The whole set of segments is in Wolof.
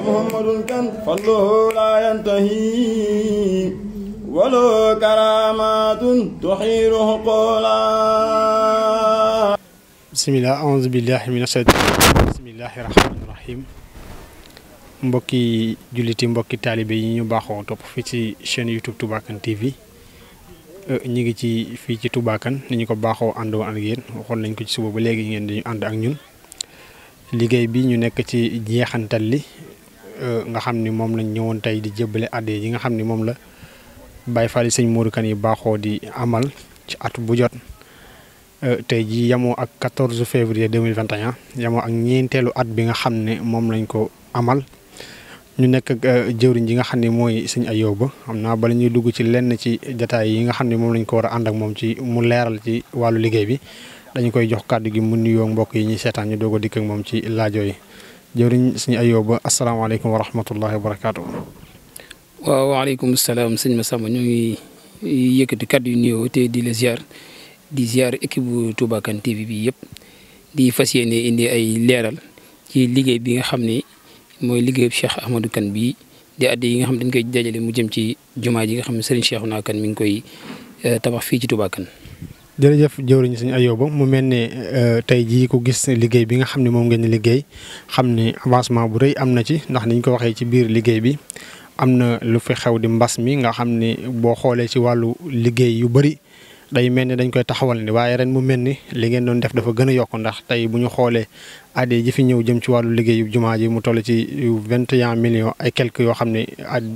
محمد كان فضله لا ينتهي ولو كرامات تحيره قولا بسم الله أعوذ بالله من الشيطان بسم الله الرحمن الرحيم mbokki julliti mbokki taalibe yi ñu baaxoo topp fii ci chaîne YouTube Touba Kane TV ñi ngi ci fii ci Touba Kane ni ñu ko baaxoo àndoo ak yéen waxoon nañ ko ci suba ba léegi ngeen di ànd ak ñun liggéey bi ñu nekk ci jeexantal li nga xam ni moom lañ ñëwoon tey di jébbale adde yi nga xam ni moom la Baye Fall S.Modou Kane yi baaxoo di amal ci at bu jot tey ji yamoo ak 14 février 2021 yamoo ak ñeenteelu at bi nga xam ne moom lañ ko amal ñu nekk ak jëwriñ ji nga xam ne mooy sëñ Ayoba xam naa bala ñuy dugg ci lenn ci jataay yi nga xam ne moom lañ ko war a ànd ak moom ci mu leeral ci wàllu liggéey bi dañu koy jox kàddu gi mu nuyoo mbokk yi ñuy seetaan ñu doog a dikk ak moom ci laajo yi jëwriñ sëñ Ayoba asalaamaaleykum wa rahmatullahi wa barakaatu. waaw waaleykum salaam sëñ Massamba ñu ngi yëkkati kàddu yu nuyoo te di la ziar équipe bu Touba Kane TV bi yëpp di fas yéene indi ay leeral ci liggéey bi nga xam ne mooy liggéeyu Cheikh S.Modou Kane bi di adde yi nga xam dañ koy dajale mu jëm ci jumaa ji nga xam ne Serigne Cheikhouna Kane mi ngi koy tabax fii ci Touba Kane. jërëjëf jëwriñ sëñ Ayoba mu mel ne tey jii ko gis liggéey bi nga xam ne moom ngeen liggéey xam ne avancement bu rëy am na ci ndax niñ ko waxee ci biir liggéey bi am na lu fi xew di mbas mi nga xam ne boo xoolee ci wàllu liggéey yu bëri day mel ni dañ koy taxawal ni waaye ren mu mel ni li ngeen doon def dafa gën a yokk ndax tey bu ñu xoolee adde ji fi ñëw jëm ci wàllu liggéeyu jumaa ji mu toll ci 21 millions ay quelques yoo xam ne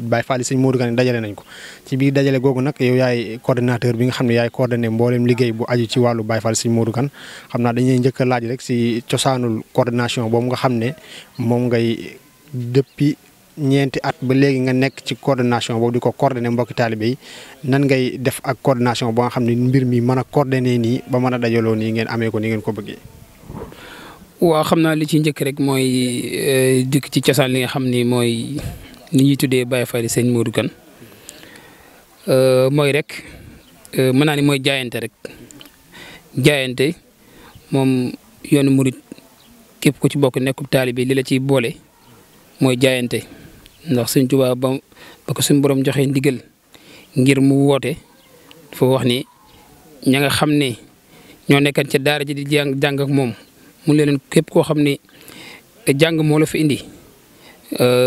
Baye Fall S.Modou Kane dajale nañ ko ci biir dajale googu nag yow yaay coordinateur bi nga xam ne yaay coordonné mboolem liggéey bu aju ci wàllu Baye Fall S.Modou Kane xam naa dañuy njëkk a laaj rek si cosaanul coordination boobu nga xam ne moom ngay depuis ñeenti at ba léegi nga nekk ci coordination boobu di ko coordonné mbokki taalibe yi nan ngay def ak coordination boo nga xam ne mbir mi mën a coordonné nii ba mën a dajaloo nii ngeen amee ko ni ngeen ko bëggee. waaw xam naa li ci njëkk rek mooy dikk ci cosaan li nga xam ni mooy ni ñuy tuddee Baye Fall S.Modou Kane mooy rek mën naa ni mooy jaayante rek jaayante moom yoonu murit képp ku ci bokk nekkub taalibe li la ciy boole mooy jaayante. ndax Sëñ Tuubaa ba ko suñu borom joxee ndigal ngir mu woote dafa wax ni ña nga xam ne ñoo nekkan ca daara ji di jàng ak moom mu leen képp koo xam ne jàng moo la fi indi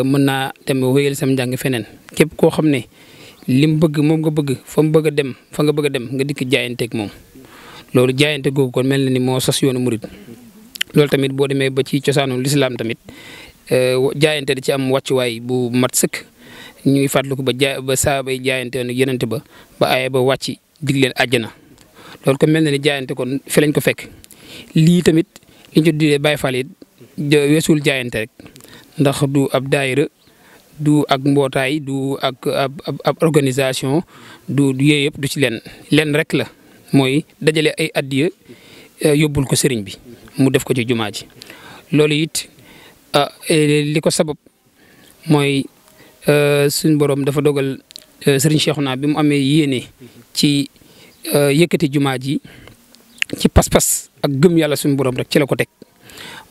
mën naa dem wéyal sam njàng feneen képp koo xam ne lim bëgg moom nga bëgg fa mu bëgg a dem fa nga bëgg a dem nga dikk jaayanteeg moom loolu jaayante googu kon mel na ni moo sos yoonu murit loolu tamit boo demee ba ci cosaanu lislaam tamit jaayante di ci am wàccuwaay bu mat sëkk ñuy fàttaliku ba saabay jaayante woon yenente ba aaya ba wàcc dig leen àjjana loolu kon mel na ni jaayante kon fi lañ ko fekk lii tamit liñ ci tuddee Baye Fall it weesul jaayante rek ndax du ab daayira du ak mbootaay du ak ab organisation du yooyu yëpp du ci leen rek la mooy dajale ay addiya yóbbul ko sëriñ bi mu def ko ci jumaa ji loolu it li ko sabab mooy suñ borom dafa dogal Serigne Cheikhouna bi mu amee yéene ci yëkkati jumaa ji ci pas-pas ak gëm yàlla suñu borom rek ci la ko teg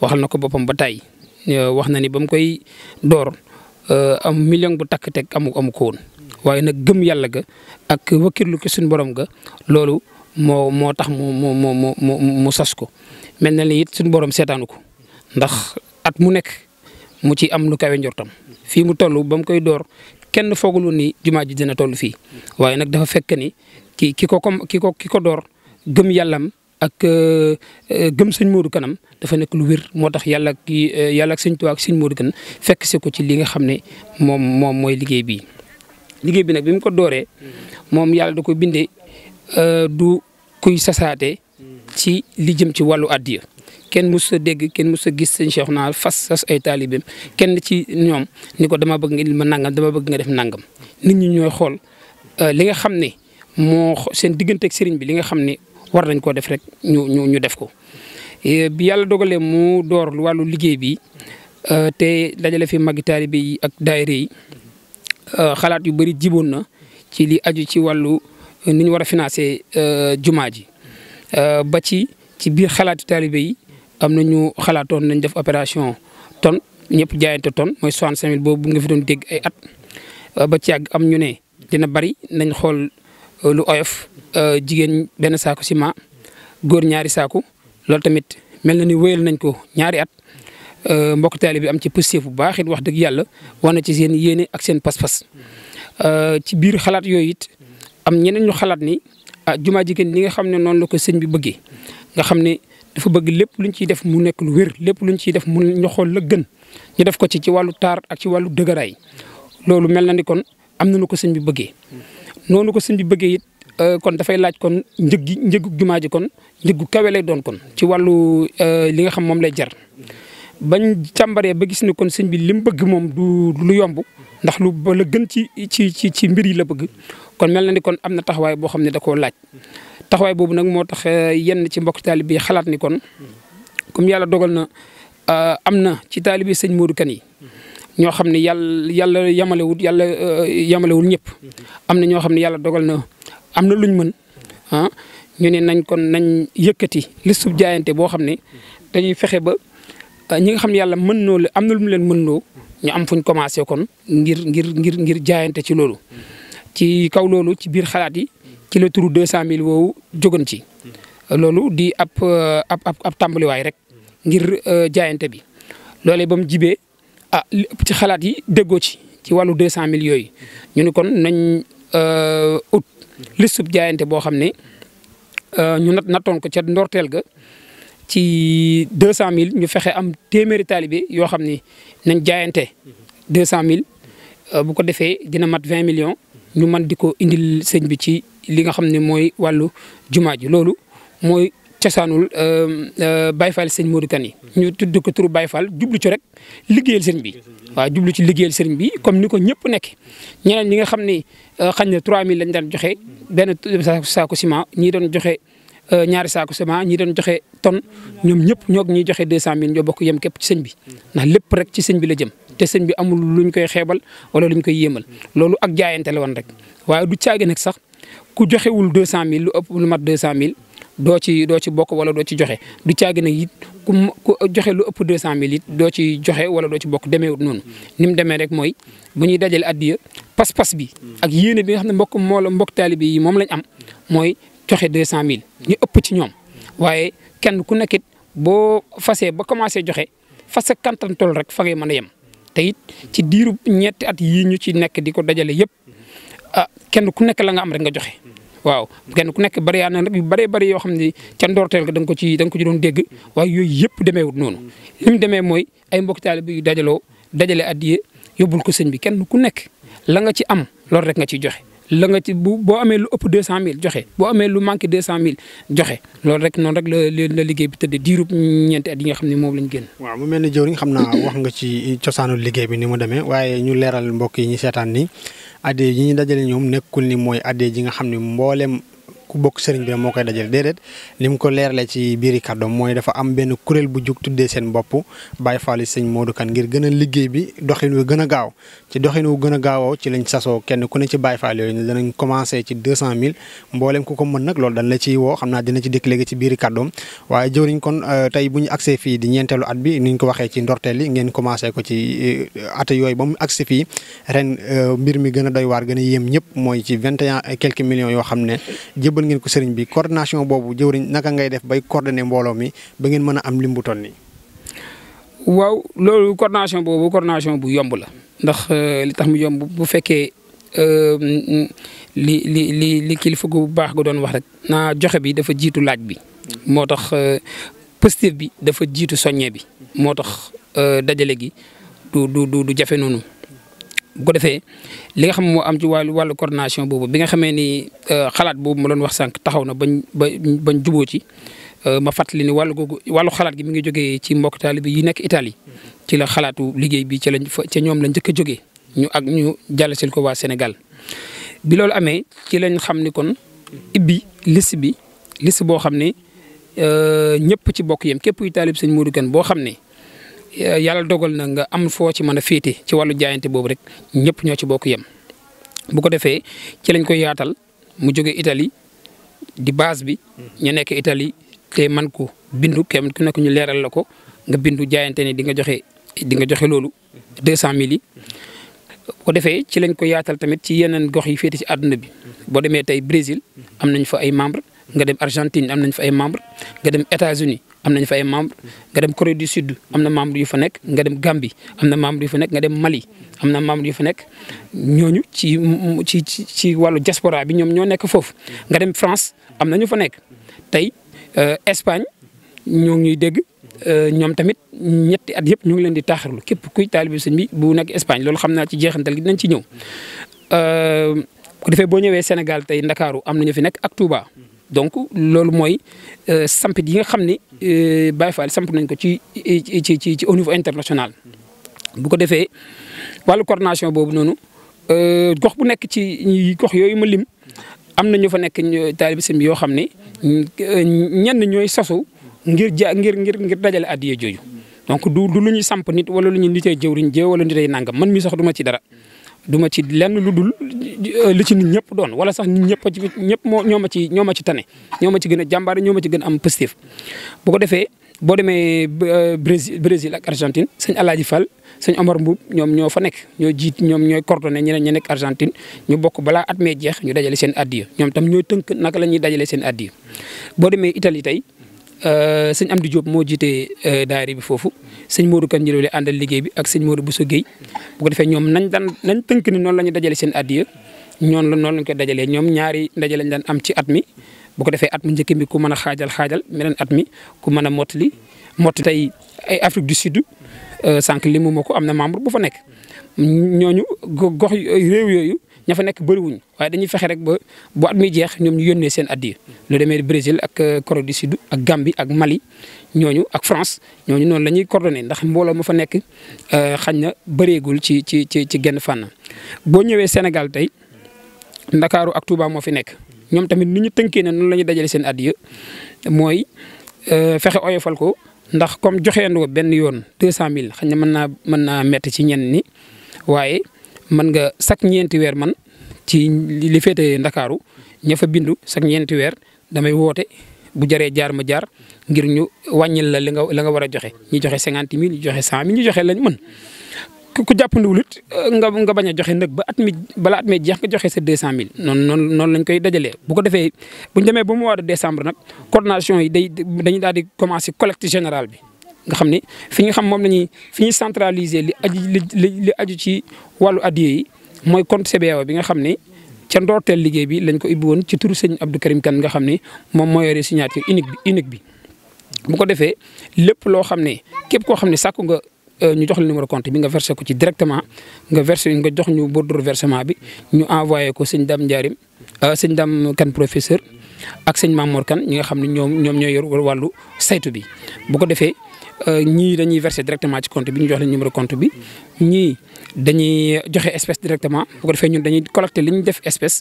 waxal na ko boppam ba tey wax na ni ba mu koy door am million bu takk teg amu ko woon waaye nag gëm yàlla ga ak wakkirlu ko suñu borom ga loolu moo tax mu sas ko mel na ni it suñu borom seetaanu ko ndax at mu nekk mu ci am lu kawe njortam fii mu toll ba mu koy door kenn foogul ni jumaa ji dina toll fii waaye nag dafa fekk ni ki ko door gëm yàllam ak gëm S.Modou Kane dafa nekk lu wér moo tax yàlla ak Sëñ Tuubaa ak S.Modou Kane fekk si ko ci li nga xam ne moom mooy liggéey bi nag bi mu ko dooree moom yàlla da ko bindee du kuy sasaate ci li jëm ci wàllu addiya kenn mës a dégg kenn mës a gis Sëñ Cheikhouna sas ay taalibeem kenn ci ñoom ni ko dama bëgg nga indil ma nangam dama bëgg nga def nangam nit ñi ñooy xool li nga xam ne moo seen digganteeg sëriñ bi li nga xam ne war nañ koo def rek ñu def ko. bi yàlla dogalee mu door wàllu liggéey bi te dajale fi magi taalibe yi ak daayira yi xalaat yu bëri jiboon na ci li aju ci wàllu ni ñu war a financer jumaa ji ba ci biir xalaatu taalibe yi am nañu xalaatoon nañ def opération tonne ñëpp jaayante tonne mooy 65000 boobu nga fi doon dégg ay at ba ci yàgg am ñu ne dina bari nañ xool lu oyof jigéen benn saako ciment góor ñaari saako loolu tamit mel na ni wéyal nañ ko ñaari at mbokk taalibe bi am ci positif bu baax it wax dëgg yàlla wane ci seen yéene ak seen pas-pas ci biir xalaat yooyu it am ñeneen ñu xalaat ni jumaa jigéen li nga xam ne noonu la ko sëñ bi bëggee nga xam ne dafa bëgg lépp luñ ciy def mu nekk lu wér lépp luñ ciy def mu ñu xool la gën ñu def ko ci wàllu taar ak ci wàllu dëgëraay loolu mel na ni kon am nañu ko sëñ bi bëggee noonu ko sëñ bi bëggee it kon dafay laaj kon njëgu jumaa ji kon njëgu kawe lay doon kon ci wàllu li nga xam moom lay jar bañ càmbaree ba gis ni kon sëñ bi li mu bëgg moom du lu yomb ndax lu ba la gën ci mbir yi la bëgg kon mel na ni kon am na taxawaay boo xam ne da koo laaj taxawaay boobu nag moo tax yenn ci mbokk taalibe bi xalaat ni kon comme yàlla dogal na am na ci taalibe sëñ Modou Kane yi ñoo xam ne yàlla yamalewul ñëpp am na ñoo xam ne yàlla dogal na am na luñ mën ñu ne nañ yëkkati listub jaayante boo xam ne dañuy fexe ba ñi nga xam ne yàlla mën noo am na lu mu leen mën noo ñu am fuñ commencé kon ngir jaayante ci loolu ci kaw loolu ci biir xalaat yi ci la turu 200000 woowu jógan ci loolu di ab tàmbaliwaay rek ngir jaayante bi loolee ba mu jibee li ëpp ci xalaat yi déggoo ci wàllu 200000 yooyu ñu ne kon nañ ut listub jaayante boo xam ne ñu nattoon ko ca ndorteel ga ci 200000 ñu fexe am téeméeri taalibe yoo xam ni nañ jaayante 200000 bu ko defee dina mat 20 millions ñu mën di ko indil sëñ bi ci li nga xam ne mooy wàllu jumaa ji loolu mooy cosaanul Baye Fall sëñ Modou Kane yi ñu tudd ko turu Baye Fall jublu ci rek liggéeyal sëñ bi waaw jublu ci liggéeyal sëñ bi comme ni ko ñëpp nekk ñeneen ñi nga xam ne xañ na 3000 lañ daan joxe benn saako ciment ñii doon joxe ñaari saako ciment ñii doon joxe tonne ñoom ñëpp ñoo ñuy joxe 200000 ñoo bokk yem képp ci sëñ bi ndax lépp rek ci sëñ bi la jëm te sëñ bi amul luñ koy xeebal wala luñ koy yéemal loolu ak jaayante la woon rek waaye du caage nag sax ku joxewul 200000 lu ëpp lu mat 200000 doo ci bokk wala doo ci joxe du caagi nag it ku joxe lu ëpp 200000 it doo ci joxe wala doo ci bokk demeewut noonu ni mu demee rek mooy bu ñuy dajale addiya pas-pas bi ak yéene bi nga xam ne mbokk taalibe yi moom lañ am mooy joxe 200000 ñu ëpp ci ñoom waaye kenn ku nekkit boo fasee ba commencé joxe fas sa kantan tool rek fa ngay mën a yem te it ci diiru ñetti at yii ñu ci nekk di ko dajale yëpp kenn ku nekk la nga am rek nga joxe. waaw kenn ku nekk bari na nag yu bari yoo xam ne ca ndorteel ga da nga ko ci doon dégg waaye yooyu yëpp demeewut noonu li mu demee mooy ay mbokk taalibe yu dajale addiye yóbbul ko sëñ bi kenn ku nekk la nga ci am loolu rek nga ciy joxe la nga ci boo amee lu ëpp 200000 joxe boo amee lu manqué 200000 joxe loolu rek noonu rek la liggéey bi tëddee diirub ñeenti at yi nga xam ne moom lañ génn. waaw mu mel ni jëwriñ xam naa wax nga ci cosaanu liggéey bi ni mu demee waaye ñu leeral mbokk yi ñu seetaan ni addiya yi ñu dajale ñoom nekkul ni mooy addiya ji nga xam ne mbooleem ku bokk sëriñ bi moo koy dajale déedéet ni mu ko leeralee ci biiri kàddoom mooy dafa am benn kuréel bu jug tuddee seen bopp Baye Fall sëñ Modou Kane ngir gën a liggéey bi doxin wu gën a gaaw ci doxin wu gën a gaawoo ci lañ sasoo kenn ku ne ci Baye Fall yooyu danañ commencé ci 200000 mbooleem ku ko mën nag loolu dañ la ciy woo xam naa dina ci dëkk léegi ci biiri kàddoom waaye jëwriñ kon tey bu ñu agsee fii di ñeenteelu at bi ni ñu ko waxee ci ndorteel yi ngeen commencé ko ci at yooyu ba mu agsi fii ren mbir mi gën a doy waar gën a yéem ñëpp mooy ci 21 et quelques millions yoo xam ne jëbal ngeen ko sëriñ bi coordination boobu jëwriñ naka ngay def bay coordonner mbooloo mi ba ngeen mën a am lim bu toll nii. waaw loolu coordination bu yomb la ndax li tax mu yomb bu fekkee li kilifa gu baax gu doon wax rek naa joxe bi dafa jiitu laaj bi moo tax positif bi dafa jiitu soññee bi moo tax dajale gi du jafe noonu. bu ko defee li nga xam moo am ci wàllu coordination boobu bi nga xamee ni xalaat boobu ma doon wax sànq taxaw na bañ juboo ci ma fàttali ni wàllu xalaat gi mi ngi jógee ci mbokk taalibe yi nekk Italie ci la xalaatu liggéey bi ca ñoom la njëkk a jógee ñu jàllasil ko waa Sénégal bi loolu amee ci lañ xam ni kon ibbi liste boo xam ne ñëpp ci bokk yem képp kuy taalib sëñ Modou Kane boo xam ne yàlla dogal na nga am foo ci mën a féete ci wàllu jaayante boobu rek ñëpp ñoo ci bokk yem bu ko defee ci lañ koy yaatal mu jóge Italie di base bi ñu nekk Italie te man ko bindu kenn ku nekk ñu leeral la ko nga bindu jaayante ne di nga joxe di nga joxe loolu 200 000 yi. bu ko defee ci lañ ko yaatal tamit ci yeneen gox yi féete ci àdduna bi boo demee tey Brésil am nañ fa ay membres nga dem Argentine am nañ fa ay membres nga dem États-Unis am nañ fa ay membres nga dem Corée du Sud am na membres yu fa nekk nga dem Gambie am na membres yu fa nekk nga dem Mali am na membres yu fa nekk ñooñu ci wàllu diaspora bi ñoom ñoo nekk foofu nga dem France am na ñu fa nekk tey Espagne ñoo ngi ñuy dégg ñoom tamit ñetti at yëpp ñu ngi leen di taaxirlu képp kuy taalibe sëñ bi bu nekk Espagne loolu xam naa ci jeexantal gi dinañ ci ñëw bu defee boo ñëwee Sénégal tey Ndakaaru am na ñu fi nekk ak Touba. donc loolu mooy sampit yi nga xam ni Baye Fall samp nañ ko ci au niveau international. bu ko defee wàllu coordination boobu noonu gox bu nekk ci gox yooyu ma lim am na ñu fa nekk taalibe sëñ bi yoo xam ne ñenn ñooy sosu ngir dajale addiya jooju. donc du lu ñuy samp nit wala lu ñuy nitee jëwriñ jë wala nitee nangam man mi sax duma ci dara. duma ci lenn lu dul li ci nit ñëpp doon wala sax nit ñëpp ñoo ma ci tane ñoo ma ci gën a jàmbaare ñoo ma ci gën a am positif. bu ko defee boo demee Brésil ak Argentine sëñ Alaaji Fall sëñ Omar Mbuub ñoom ñoo fa nekk ñoom ñooy coordonné ñeneen ñi nekk Argentine ñu bokk balaa at mee jeex ñu dajale seen addiya ñoom tam ñooy tënk naka la ñuy dajale seen addiya. boo demee Italie tey sëñ Amdi Diop moo jiite daayira bi foofu sëñ Modou Kane njëloo àndal liggéey bi ak sëñ Modou Bousso Guèye bu ko defee ñoom nañ tënk ni noonu la ñu dajale seen addiya noonu lañ koy dajalee ñoom ñaari ndaje lañ daan am ci at mi. bu ko defee at mu njëkk mi ku mën a xaajal meneen at mi ku mën a mottali tey ay Afrique du Sud sànq li mu ma ko am na membre bu fa nekk ñooñu gox réew yooyu ña fa nekk bëriwuñ waaye dañuy fexe rek ba bu at mi jeex ñoom ñu yónnee seen addiya lu demee Brésil ak Corée du Sud ak Gambie ak Mali ñooñu ak France ñooñu noonu la ñuy coordonné ndax mbooloo ma fa nekk xañ na bëreegul ci genn fànn. boo ñëwee Sénégal tey Ndakaaru ak Touba moo fi nekk ñoom tamit ni ñu tënkee ne noonu la ñuy dajale seen addiya mooy fexe oyofal ko ndax comme joxeendoo benn yoon 200 000 xañ na mën naa metti ci ñenn ni waaye mën nga chaque ñeenti weer man ci li féete Ndakaaru ña fa bindu chaque ñeenti weer damay woote bu jaree jaar ma jaar ngir ñu wàññil la li nga war a joxe ñi joxe 50 000 ñu joxe 100 000 ñu joxe lañ mën. ku jàppandiwul it nga bañ a joxe nag balaa at mi jeex nga joxe sa 200 000 noonu lañ koy dajalee. bu ko defee bu ñu demee ba mois de décembre nag coordination yi dañuy daal di commencé collecte générale bi. nga xam ne fi ñuy centraliser li aju ci wàllu addiya yi mooy compte CBAO bi nga xam ne ca ndoorteel liggéey bi lañ ko ibbi woon ci turu sëñ Abdou Karim Kane nga xam ne moom moo yore signature unique bi. bu ko defee lépp loo xam ne képp koo xam ne sàkku nga ñu jox la numéro compte bi nga versé ko ci directement nga jox ñu bordereau versement bi ñu envoyé ko sëñ Dame Ndiarim sëñ Dame Kane professeur ak sëñ Mamour Kane ñi nga xam ne ñoom ñooy yor wàllu saytu bi. bu ko defee ñii dañuy versé directement ci compte bi ñu jox leen numéro compte bi ñii dañuy joxe espèce directement bu ko defee ñun dañuy collecté li ñu def espèce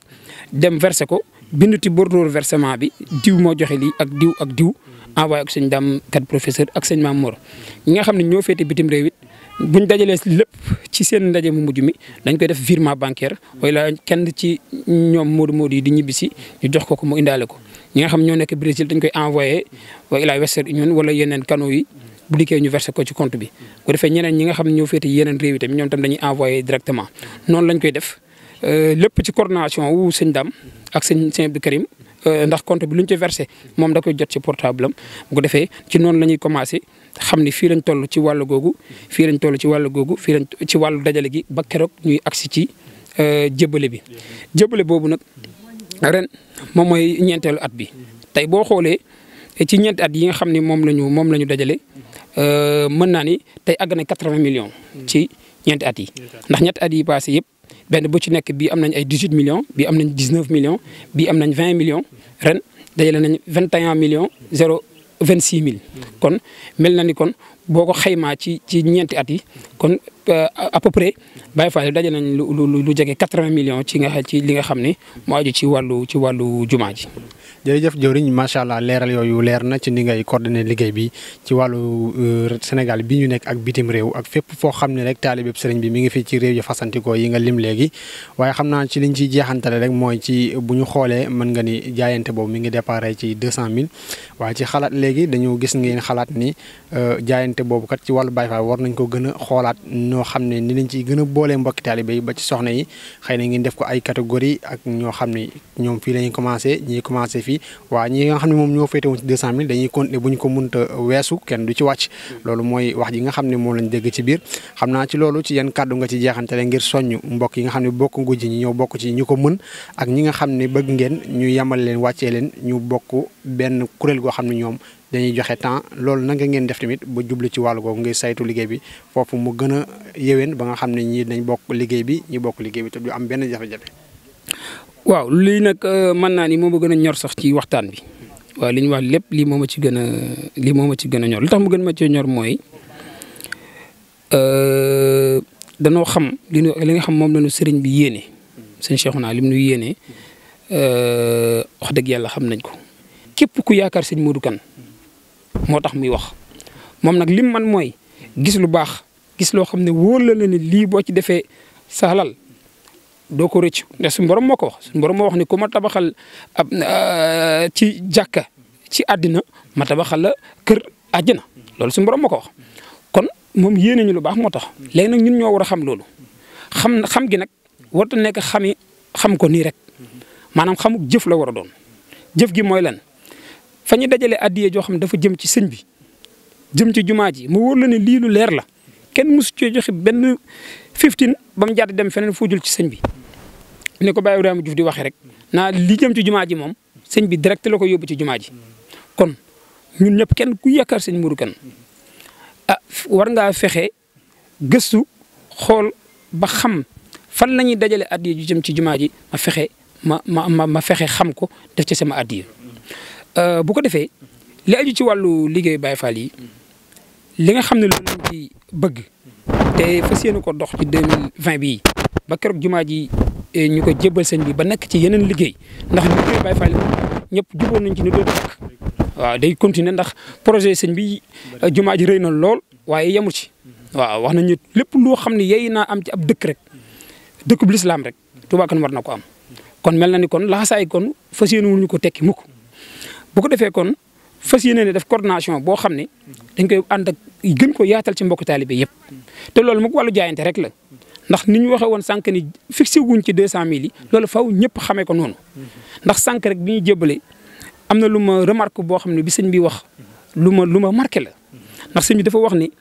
dem versé ko binduti bordereau versement bi diw moo joxe lii ak diw envoyé ko sëñ Dame Kane professeur ak sëñ Mamour ñi nga xam ne ñoo féete bitim réew it buñ dajalee lépp ci seen ndaje mu mujj mi dañ koy def virement bancaire wala kenn ci ñoom Modou yi di ñibbisi ñu jox ko mu indaale ko ñi nga xam ñoo nekk Brésil dañ koy envoyé wala Western Union wala yeneen canaux yi bu dikkee ñu versé ko ci compte bi. bu defee ñeneen ñi nga xam ne ñoo féete yeneen réew yi tamit ñoom tam dañuy envoyé directement noonu lañ koy def lépp ci coordination wu sëñ Dame ak sëñ Abdou Karim ndax compte bi lu ñu ci versé moom da koy jot ci portable am bu ko defee ci noonu la ñuy commencé xam ni fii lañ toll ci wàllu googu fii lañ toll ci wàllu dajale gi ba keroog ñuy agsi ci jébbale bi. jébbale boobu nag ren moom mooy ñeenteelu at bi tey boo xoolee ci ñeenti at yi nga xam ne moom la ñu dajale mën naa ni tey àgg na 80 millions ci ñeenti at yi ndax ñetti at yi passé yëpp. benn bu ci nekk bii am nañ ay 18 millions bii am nañ 19 millions bii am nañ 20 millions ren dajale nañ 21 millions 26 mille. kon mel na ni kon boo ko xaymaa ci ñeenti at yi kon à peu près Baye Fall daje nañ lu jege 80 millions ci li nga xam ne moo aju ci wàllu jumaa ji. jërëjëf jëwriñ macha allah leeral yooyu leer na ci ni ngay coordonné liggéey bi ci wàllu Sénégal bi ñu nekk ak bitim réew ak fépp foo xam ne rek taalibe sëriñ bi mi ngi fii ci réew yi fasantikoo yi nga lim léegi. waaye xam naa ci liñ ciy jeexantale rek mooy ci bu ñu xoolee mën nga ni jaayante boobu mi ngi déparé ci 200 000 waaye ci xalaat léegi dañu gis ngeen xalaat ni jaayante boobu kat ci wàllu Baye Fall war nañ ko gën a xoolaat noo xam ne ni lañ ciy gën a boolee mbokki taalibe yi ba ci soxna yi xëy na ngeen def ko ay catégorie ak ñoo xam ne ñoom fii la ñuy commencé ñi commencé fii waaw ñi nga xam ne moom ñoo féete woon ci 200 000 dañuy continuer bu ñu ko mënta weesu kenn du ci wàcc loolu mooy wax ji nga xam ne moom lañ dégg ci biir xam naa ci loolu ci yan kàddu nga ci jeexantale ngir soññ mbokk yi nga xam ne bokk nguj ñi ñëw bokk ci ñu ko mën ak ñi nga xam ne bëgg ngeen ñu yamal leen wàccee leen ñu bokk benn kuréel goo xam ne ñoom dañuy joxe temps loolu nanga ngeen def tamit ba jublu ci wàllu googu ngir saytu liggéey bi foofu mu gën a yéwén ba nga xam ne ñii dañ bokk liggéey bi ñi bokk liggéey bi te du am benn jafe-jafe. waaw lii nag mën naa ni moo ma gën a ñor sax ci waxtaan bi waaw li ñu wax lépp lii moo ma ci gën a ñor li tax mu gën ma ci ñor mooy danoo xam li nga xam moom la ñu sëriñ bi yéene sëñ Cheikhouna li mu nu yéene wax dëgg yàlla xam nañ ko képp ku yaakaar sëñ Modou Kane moo tax muy wax moom nag lim man mooy gis lu baax gis loo xam ne wóor la ne lii boo ci defee sa halal doo ko rëccu ndax suñu borom moo ko wax suñu borom moo wax ni ku ma tabaxal ci jàkka ci àddina ma tabaxal la kër àjjana loolu suñu borom moo ko wax kon moom yéene ñu lu baax moo tax léegi nag ñun ñoo war a xam loolu xam gi nag warut a nekk xam ko nii rek maanaam xamuk jëf la war a doon jëf gi mooy lan fa ñu dajale addiye joo xam ne dafa jëm ci sëñ bi jëm ci jumaa ji mu wóor la ne lii lu leer la kenn mosu cee joxe benn 15 ba mu jàdd dem feneen fuujul ci sëñ bi ni ko Baye Ibrahima Diouf di waxee rek naa li jëm ci jumaa ji moom sëñ bi direct la ko yóbbu ci jumaa ji kon ñun ñëpp kenn ku yaakaar sëñ Modou Kane war ngaa fexe gëstu xool ba xam fan la ñuy dajale addiye ju jëm ci jumaa ji ma fexe ma fexe xam ko def ci sama addiye bu ko defee li aju ci wàllu liggéey Baye Fall yi li nga xam ne loolu lañ ci bëgg te fas yéene ko dox ci 2020 bii ba keroog jumaa ji ñu ko jébbal sëñ bi ba nekk ci yeneen liggéey ndax liggéey Baye Fall yi ñëpp jubóon nañ ci ne dootu dakk waaw day continuer ndax projet sëñ bi jumaa ji rëy na lool waaye yemul ci waaw wax nañu lépp loo xam ne yey naa am ci ab dëkk rek dëkk bu lislaam rek Touba Kane war na ko am kon mel na ni kon laxasaay kon fas yéene wuñu ko tekki mukk bu ko defee kon fas yéene ne def coordination boo xam ne dañ koy ànd ak gën ko yaatal ci mbokk taalibe yëpp te loolu mu wàllu jaayante rek la ndax ni ñu waxee woon sànq ni fixé wuñ ci 200 000 yi loolu faw ñëpp xamee ko noonu ndax sànq rek bi ñuy jébbale am na lu ma remarque boo xam ne bi sëñ bi wax lu ma marqué la ndax sëñ bi dafa wax ni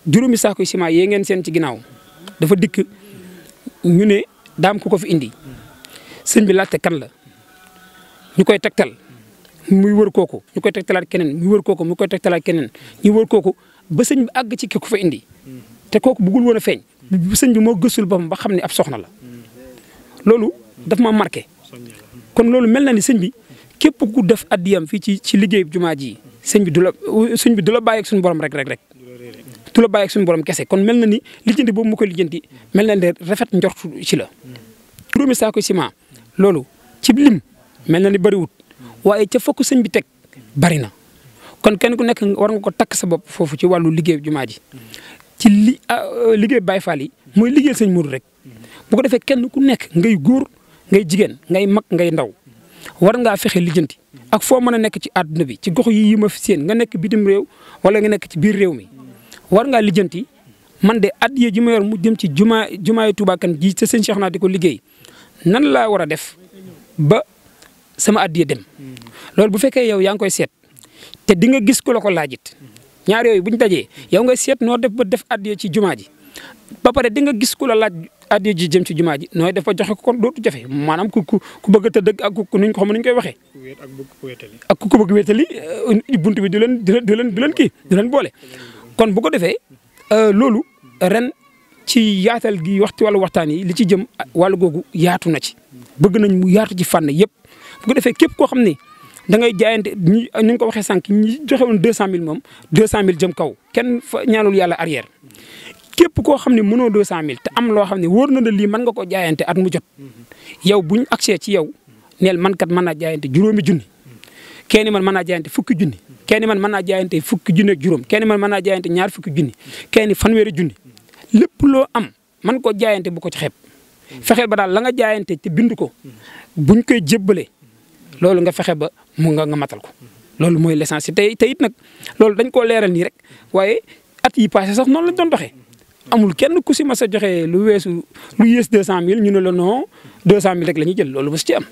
juróomi saako ciment yee ngeen seen ci ginnaaw dafa dikk ñu ne daam ku ko fi indi sëñ bi laajte kan la ñu koy tegtal muy wër kooku ñu koy tegtalaat keneen muy wër kooku mu koy tegtalaat keneen ñu wër kooku ba sëñ bi àgg ci ki ko fa indi te kooku bëggul woon a feeñ sëñ bi moo gëstul boppam ba xam ne ab soxna la loolu daf ma marqué kon loolu mel na ni sëñ bi képp ku def addiyam fii ci liggéey jumaa ji sëñ bi du la bàyyi ak suñu borom rek du la bàyyi ak suñu borom kese kon mel na ni lijjanti boobu mu koy lijjanti mel na ni rafet njortu ci la. juróomi saako ciment loolu ci lim mel na ni bëriwut waaye ca fokk sëñ bi teg bari na kon kenn ku nekk war nga ko takk sa bopp foofu ci wàllu liggéey jumaa ji ci liggéey Baye Fall yi mooy liggéeyal sëñ Modou rek bu ko defee kenn ku nekk ngay góor ngay jigéen ngay mag ngay ndaw war ngaa fexe lijjanti ak foo mën a nekk ci àdduna bi ci gox yi ma fi seen nga nekk bitim réew wala nga nekk ci biir réew mi war ngaa lijjanti man de addiya ji ma yor mu jëm ci jumaay Touba Kane ji te sëñ Cheikh naa di ko liggéey nan laa war a def ba sama addiya dem loolu bu fekkee yow yaa ngi koy seet te di nga gis ku la ko laajit ñaar yooyu bu ñu dajee yow ngay seet noo def ba def addiya ci jumaa ji ba pare di nga gis ku la laaj addiya ji jëm ci jumaa ji nooy def ba joxe ko kon dootu jafe maanaam ku bëgg a tëdd ak ku nuñ ko xam nuñ koy waxee. ak ku bëgg wéetali buntu bi du leen boole. kon bu ko defee loolu ren ci yaatal gi wax ci wàllu waxtaan yi li ci jëm wàllu googu yaatu na ci bëgg nañ mu yaatu ci fànn yëpp bu ko defee képp koo xam ne da ngay jaayante ni nga ko waxee sànq ñi joxe woon 200000 moom 200000 jëm kaw kenn fa ñaanul yàlla arrière képp koo xam ne mënoo 200000 te am loo xam ne wóor na la lii mën nga ko jaayante at mu jot yow bu ñu accès ci yow neel man kat mën naa jaayante juróomi junni kenn man mën naa jaayante fukki junni kenn man mën naa jaayante fukki junni ak juróom kenn man mën naa jaayante ñaar fukki junni kenn fanweeri junni lépp loo am man ko jaayante bu ko ci xeeb fexeel ba daal la nga jaayante te bind ko buñ koy jébbale loolu nga fexe ba mu nga matal ko loolu mooy l'essentiel te it nag loolu dañ koo leeral nii rek waaye at yi passé sax noonu lañ doon doxee amul kenn ku si mas a joxe lu weesu lu yées 200000 ñu ne la non 200000 rek la ñuy jël loolu mos ci am.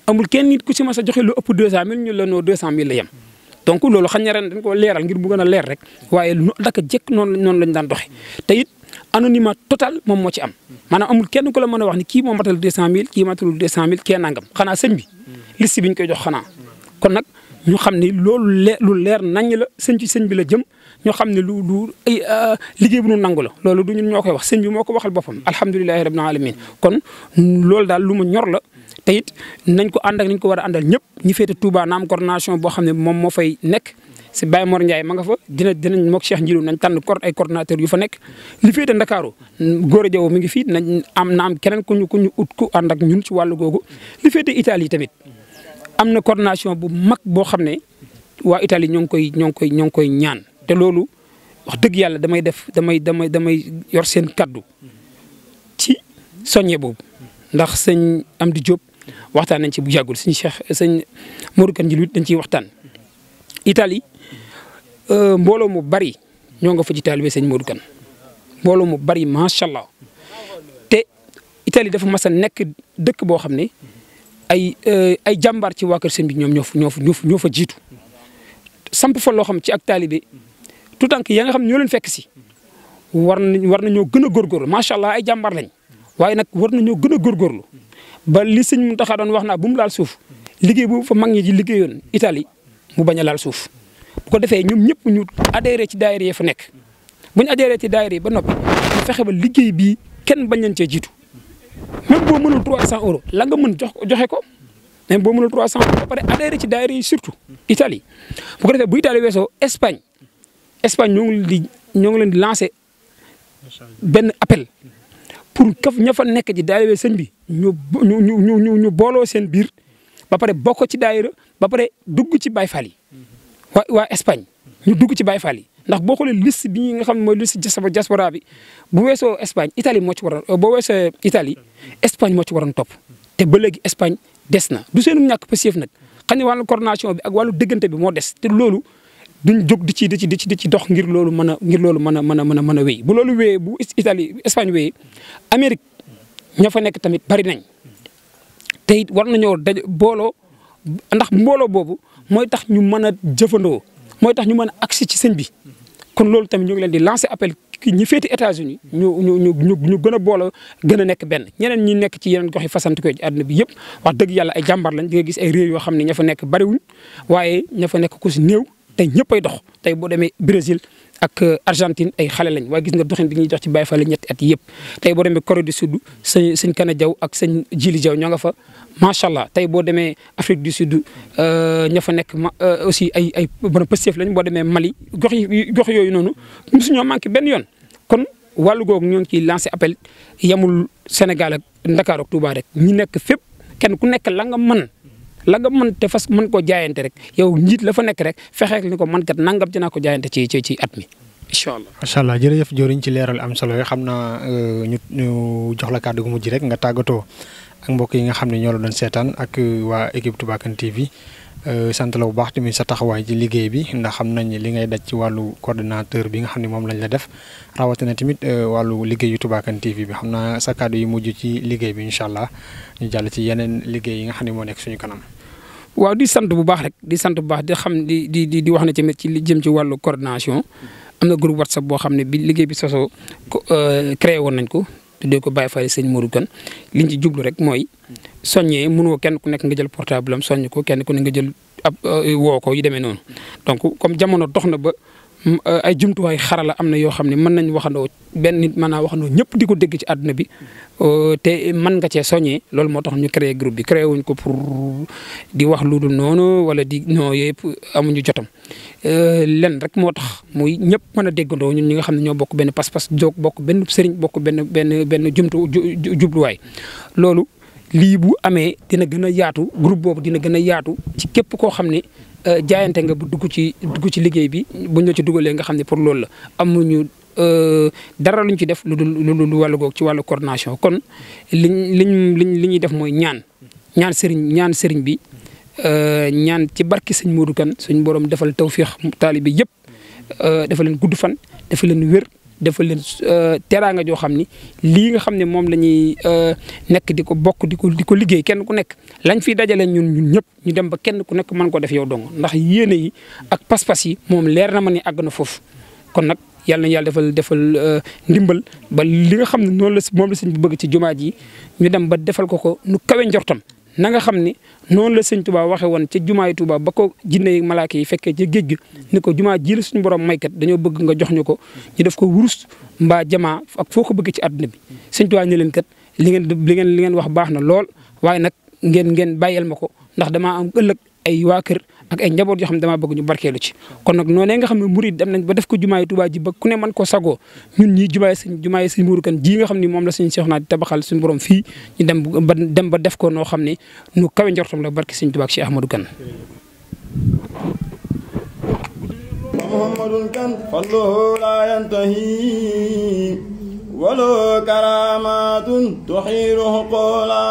amul kenn nit ku si mas a joxe lu ëpp 200000 ñu la non 200000 la yem donc loolu xañ na ren dañ koo leeral ngir bu gën a leer rek waaye lu daka jekk noonu lañ daan doxee te it anonymat total moom moo ci am maanaam amul kenn ku la mën a wax ni kii moo matal 200000 kii matalul 200000 kee nangam xanaa sëñ bi liste bi ñu koy jox xanaa kon nag ñu xam ni loolu lu leer nañ la sëñ bi la jëm ñoo xam ne liggéey bu nu nangu la loolu du ñun ñoo koy wax sëñ bi moo ko waxal boppam alhamdulilahi rabbil alamin kon loolu daal lu ma ñor la te it nañ ko ànd ak nañ ko war a àndal ñëpp ñi féete Touba na am coordination boo xam ne moom moo fay nekk si Baye Mor Ndiaye ma nga fa dinañ moog Cheikh Ndiirou nañ tànn ay coordinateur yu fa nekk li féete Ndakaaru Gora Diaw mi ngi fii nañ am keneen ku ñu ut ku ànd ak ñun ci wàllu googu li féete Italie tamit am na coordination bu mag boo xam ne waa Italie ñoo ngi koy ñaan te loolu wax dëgg yàlla damay yor seen kaddu ci soññe boobu ndax sëñ Amdi Diop waxtaan nañ ci bu yàggul sëñ Modou Kane Djilwit dañ ciy waxtaan. Italie mbooloo mu bari ñoo nga fa ci taalibe sëñ Modou Kane mbooloo mu bari macha allah te Italie dafa mas a nekk dëkk boo xam ne ay jàmbaar ci waa kër sëñ bi ñoom ñoo fa jiitu samp fa loo xam ci ak taalibe tout tànk ya nga xam ñoo leen fekk si war nañoo gën a góorgóorlu macha allah ay jàmbaar lañ waaye nag war nañoo gën a góorgóorlu ba li sëñ Mountakha doon wax naa bu mu laal suuf liggéey boobu fa mag ñi di liggéeyoon Italie mu bañ a laal suuf bu ko defee ñoom ñëpp ñu adhéré ci daayira yi fa nekk bu ñu adhéré ci daayira yi ba noppi ñu fexe ba liggéey bii kenn bañ leen cee jiitu même boo mënul 300 euros la nga mën joxe ko même boo mënul 300 euros ba pare adhéré ci daayira yi surtout Italie bu ko defee bu Italie weesoo Espagne ñoo ngi leen di lancé benn appel pour kaf ña fa nekk ci daayira sëñ bi ñu booloo seen biir ba pare bokk ci daayira ba pare dugg ci Baye Fall yi waa Espagne ñu dugg ci Baye Fall yi ndax boo xoolee liste bi nga xam ne mooy liste diaspora bi bu weesoo Espagne Italie moo ci waroon boo weesoo Italie Espagne moo ci waroon topp te ba léegi Espagne des na du seenu ñàkk passif nag xam ne wàllu coordination bi ak wàllu déggante bi moo des te loolu duñ jóg di ci dox ngir loolu mën a wéy bu loolu wéyee bu Italie Espagne wéyee Amérique ña fa nekk tamit bari nañ te it war nañoo booloo ndax mbooloo boobu mooy tax ñu mën a jëfandoo mooy tax ñu mën a agsi ci sëñ bi kon loolu tamit ñu ngi leen di lancer appel ñi féeti États-Unis ñu gën a booloo gën a nekk benn ñeneen ñi nekk ci yeneen gox yi fasanti ko ci àdduna bi yëpp wax dëgg yàlla ay jàmbar lañ di nga gis ay réew yoo xam ne ña fa nekk bariwuñ waaye ña fa nekk ku si néew tey ñëpp ay dox tey boo demee Brésil ak Argentine ay xale lañ waaye gis nga doxin bi ñuy dox ci Baye Fall ñetti at yëpp tey boo demee Corée du Sud sëñ Kana Diaw ak sëñ Jili Diaw ñoo nga fa macha allah tey boo demee Afrique du Sud ña fa nekk aussi ay bon pëstef lañ boo demee Mali gox yooyu noonu mosuñoo manqué benn yoon kon wàllu googu ñoo ngi ciy lancé appel yamul Sénégal ak Dakar ak Touba rek ñi nekk fépp kenn ku nekk la nga mën te fas mën koo jaayante rek yow njiit la fa nekk rek fexeek ni ko man kat nangam dinaa ko jaayante ci at mi incha allah. macha allah jërëjëf jëwriñ ci leeral am solo yi xam naa ñu jox la kàddu gu mujj rek nga tàggatoo ak mbokk yi nga xam ne ñoo la doon seetaan ak waa équipe Touba Kane TV sant la bu baax tamit sa taxawaay ci liggéey bi ndax xam nañ li ngay daj ci wàllu coordinateur bi nga xam ne moom lañ la def rawatina tamit wàllu liggéeyu Touba Kane TV bi xam naa sa kàddu yi mujj ci liggéey bi incha allah ñu jàll ci yeneen liggéey yi nga xam ne moo nekk suñu kanam. waaw di sant bu baax rek di xam di wax ne tamit ci li jëm ci wàllu coordination am na groupe WhatsApp boo xam ne bi liggéey bi sosoo créé woon nañ ko tuddee ko Baye Fall sëñ Modou Kane liñ ci jublu rek mooy soññee mënoo kenn ku nekk nga jël portable am soññ ko kenn ku ne nga jël ab woo ko yu demee noonu donc comme jamono dox na ba ay jumtuwaay xarala am na yoo xam ne mën nañ waxandoo benn nit mën naa waxandoo ñëpp di ko dégg ci àdduna bi te mën nga cee soññee loolu moo tax ñu créé groupe bi créé wuñ ko pour di wax lu dul noonu wala di non yëpp amuñu jotam lenn rek moo tax muy ñëpp mën a déggandoo ñun ñi nga xam ne ñoo bokk benn pas-pas jóg bokk benn sëriñ bokk benn jubluwaay loolu lii bu amee dina gën a yaatu groupe boobu dina gën a yaatu ci képp koo xam ne jaayante nga bu dugg ci liggéey bi buñ la ci dugalee nga xam ne pour loolu la amuñu dara luñ ci def lu dul wàllu goog ci wàllu coordination kon li ñuy def mooy ñaan sëriñ bi ñaan ci barki sëñ Modou Kane suñ borom defal tawfiix taalibe yëpp defal leen gudd fan defal leen wér defal leen teraanga joo xam ni lii nga xam ne moom la ñuy nekk di ko bokk di ko liggéey kenn ku nekk lañ fiy dajale ñun ñëpp ñu dem ba kenn ku nekk mën ko def yow dong ndax yéene yi ak pas-pas yi moom leer na ma ni àgg na foofu kon nag yàlla na yàlla defal ndimbal ba li nga xam ne moom la sëñ bi bëgg ci jumaa ji ñu dem ba defal ko nu kawe njortam na nga xam ne noonu la sëñ Touba waxe woon ca jumaay Touba ba ko jinne yi malaaka yi fekkee ca géej gi ni ko jumaa ji la suñu borom maykat dañoo bëgg nga jox ñu ko ñu def ko wurus mbaa jamaa ak foo ko bëgg ci àdduna bi sëñ Touba ne leen kat li ngeen wax baax na lool waaye nag ngeen bàyyeel ma ko ndax damaa am ëllëg ay waa kër ak ay njaboot yoo xam ne damaa bëgg ñu barkeelu ci kon nag noonee nga xam ne murid dem nañ ba def ko jumaay Touba ji ba ku ne mën ko sagoo ñun ñii jumaay sëñ Modou Kane ji nga xam ne moom la suñu Seexna di tabaxal suñu borom fii ñu dem ba def ko noo xam ne nu kawe njortam la barke sëñ Touba ak Cheikh Ahmadou Kane محمد كان فضله لا ينتهي ولو كرامات تحيره قولا